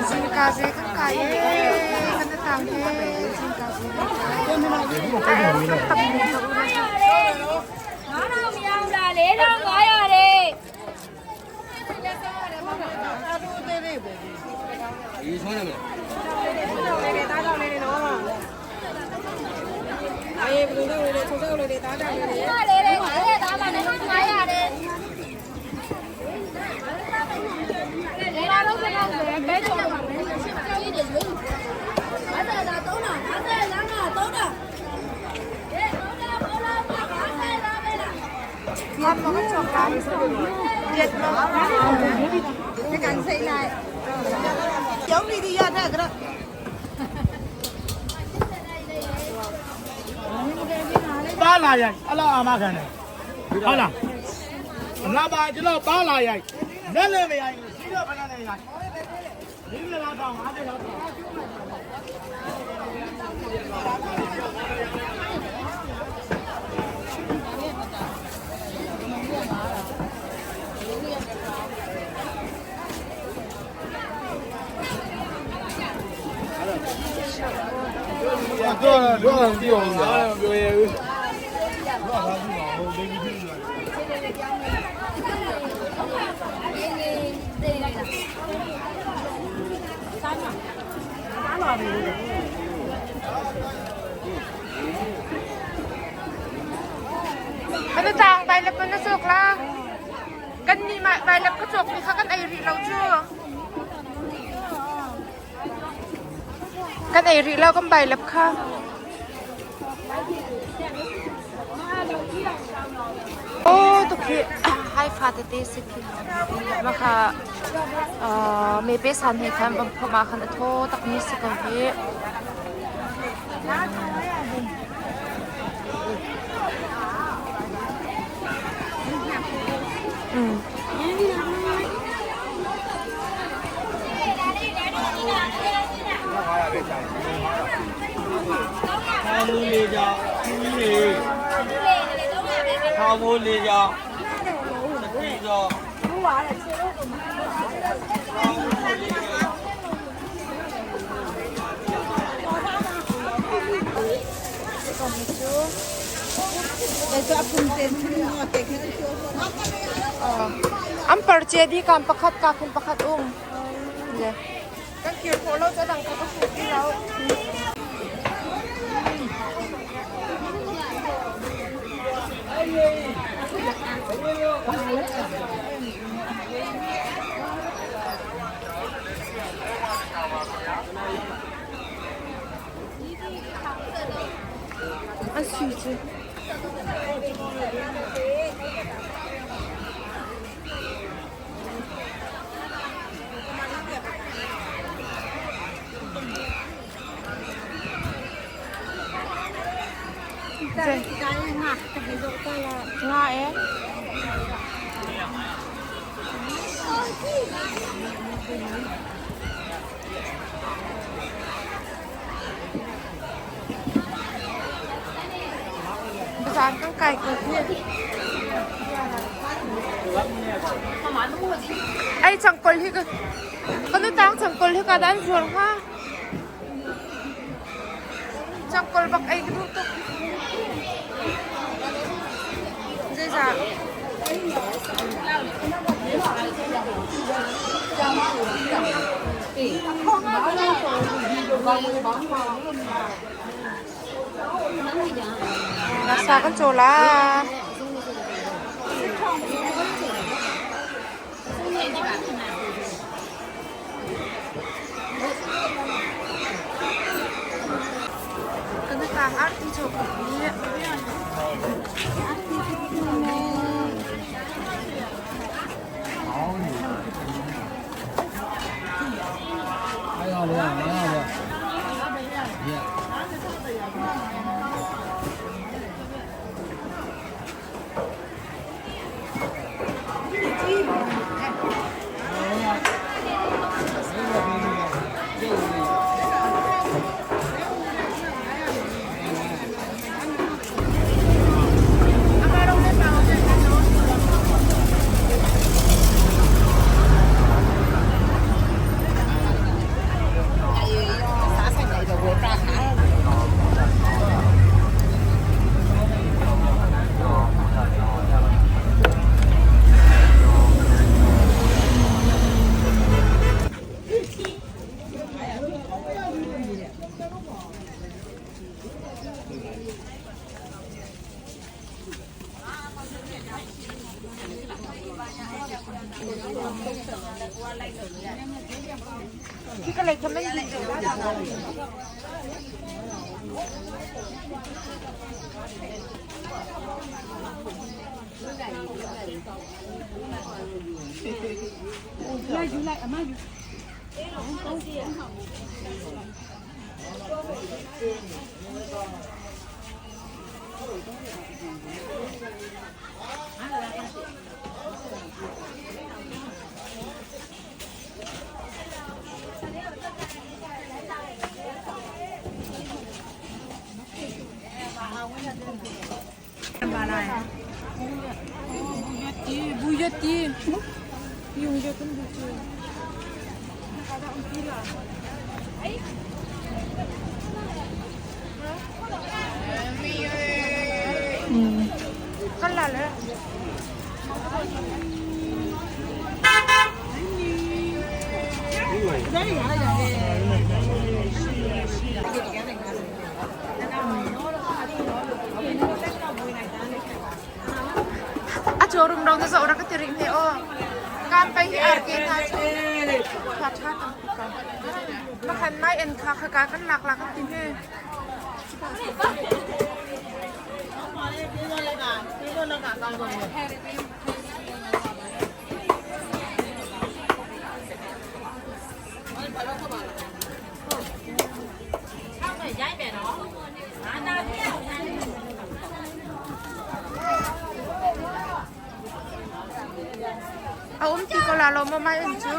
Zingka ze kan kai ee, kan i tang he zingka ze kan kai. Tak mi ka u Ngon mà kan cawk lai. Tiat ma. ပါလာရိုက်အလားအာမခံတယ်ဟုတ်လားလာပါကျွန်တော်ပါလာရိုက်လက်လည်းမရိုက်ဘူးစီးတော့ဖက်နဲ့ရိုက်ဒီလိုလားတော့50လောက်တော့ တော့တော့ပြောအောင်လား ပြောရဘူး Kan i tang bai lap na cawk la. Kan nih mah bai lap ka cawk mi kha kan ei rih lo cu. Kan ei rih lo kan bai lap kha. Oh, tukhi hai fa tete si khi. Ma kha me pe san he khan bam pho ma khan a thaw tak mi si ko hi. ဆောင်းမိုးလေးကြောင်ခူးလေးဆောင်းမိုးလေးကြောင်တတိကြောင် An par cia dih kam pakhat ka khun pakhat um. Le. Kan kir khawh lo cu dang ka ka fuh ti lo. An sui cu. Nga eh. Zan kan kai ko hi. Ai changkol hi ka kanu tang changkol hi ka dan zuar hnga. Changkol bak ei ka duh tuk. Zeizah? Nasa kan caw la. Kan tang arti caw ka hi. Khi ka lei kha man din Kan la le. A chaw rum rong na zoh rak ka ti rih hme aw. Kam pai hi arke hna cu tha tha tam pi ko. Makhan mai en kha kha ka kan lak lak kan ti hme. A um ti ko la lo maw mai en cu.